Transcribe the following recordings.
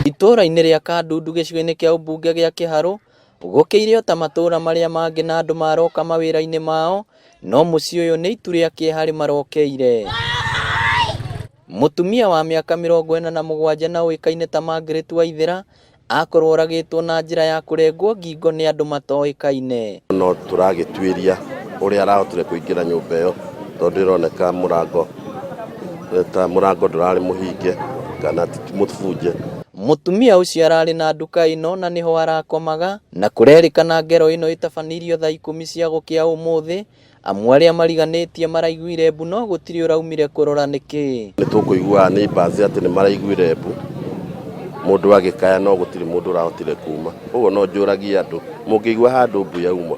Itũũra-inĩ rĩa Kandundu gĩcigo-inĩ kĩa ũmbunge gĩa Kĩharũ, gũkĩire o ta matũũra marĩa mangĩ na andũ maroka mawĩra-inĩ mao, no mũciĩ ũyũ nĩ itu rĩa kĩeha rĩmarokeire. Mũtumia wa mĩaka 47 na ũĩkaine ta Margaret Waithera akorwo oragĩtwo na njĩra ya kũrengwo ngingo nĩ andũ matoĩkaine. No tũragĩtuĩria ũrĩa arahotire kũingĩra nyũmba ĩyo tondũ ĩroneka mũrango ta mũrango ndũrarĩ mũhinge kana ti mũbunje. Mũtumia ũcio ararĩ na nduka ĩno na nĩho arakomaga na kũrerĩkana ngero ĩno ĩtabanirio thaa 10 cia gũkĩa ũmũthĩ. Amu arĩa mariganĩtie maraiguire mbu no gũtirĩ ũraumire kũrora nĩkĩ. Nĩ tũkũiguaga neighbors atĩ nĩ maraiguire mbu mũndũ agĩkaya no gũtirĩ mũndũ ũrahotire kuma. Ũguo no njũragie andũ mũngĩigua handũ mbu yauma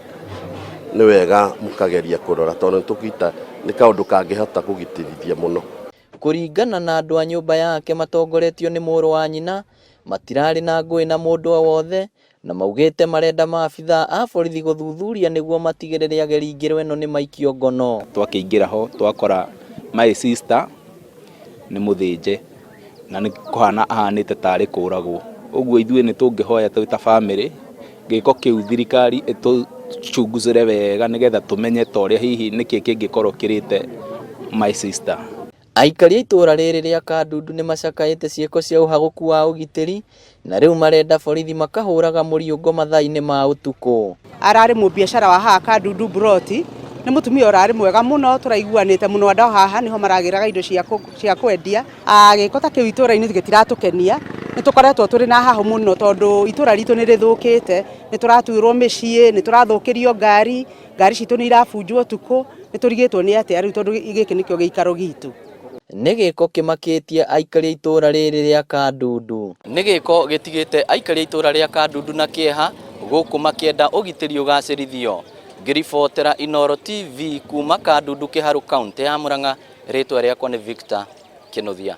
nĩ wega mũkageria kũrora tondũ nĩ nĩ kaũndũ kangĩhota kũgitĩrithia mũno. Kũringana na andũ a nyũmba yake matongoretio nĩ mũrũ wa nyina, matirarĩ na ngũĩ na mũndũ o wothe na maugĩte marenda maabithaa a borithi gũthuthuria nĩguo matigĩrĩre ageri ngero ĩno nĩ maikio ngono. Twakĩingĩra ho twakora my sister nĩ mũthĩnje na nĩ kũhana ahanĩte tarĩ kũragwo. Ũguo ithuĩ nĩ tũngĩhoya twĩ ta bamĩrĩ gĩko kĩu thirikari ĩtũcunguzĩre wega nĩgetha tũmenye ta ũrĩa hihi nĩkĩ kĩngĩkorwo kĩrĩte my sister. Aikari a itũũra rĩrĩ rĩa Kandundu nĩ macakaĩte ciĩko cia ũhagũku wa ũgitĩri na rĩu marenda borithi makahũraga mũriũngo mathaa-inĩ ma ũtukũ. Ararĩ mũbiacara wa haha Kandundu Mburoti, nĩ mũtumia ũrarĩ mwega mũno, tũraiguanĩte mũno andũ a haha nĩho maragĩraga indo cia kwendia. Gĩko ta kĩu itũũra-inĩ gĩtiratũkenia, nĩ tũkoretwo tũrĩ na hahũ mũno tondũ itũũra ritũ nĩ rĩthũkĩte, nĩ tũratuĩrwo mĩciĩ, nĩ tũrathũkĩrio ngari, ngari citũ nĩ irabunjwo ũtukũ, nĩ tũrigĩtwo nĩ atĩa rĩu tondũ gĩkĩ nĩkĩo gĩikaro gitũ. Nĩ gĩko kĩmakĩtie aikari a itũũra rĩrĩ rĩa Kandundu. Nĩ gĩko gĩtigĩte aikari a itũũra rĩa Kandundu na kĩeha gũkũ makĩenda ũgitĩri ũgacĩrithio. Ngĩribotera Inooro TV kuma Kandundu Kĩharũ kaũntĩ ya Murang'a, rĩtwa rĩakwa nĩ Victor Kĩnuthia.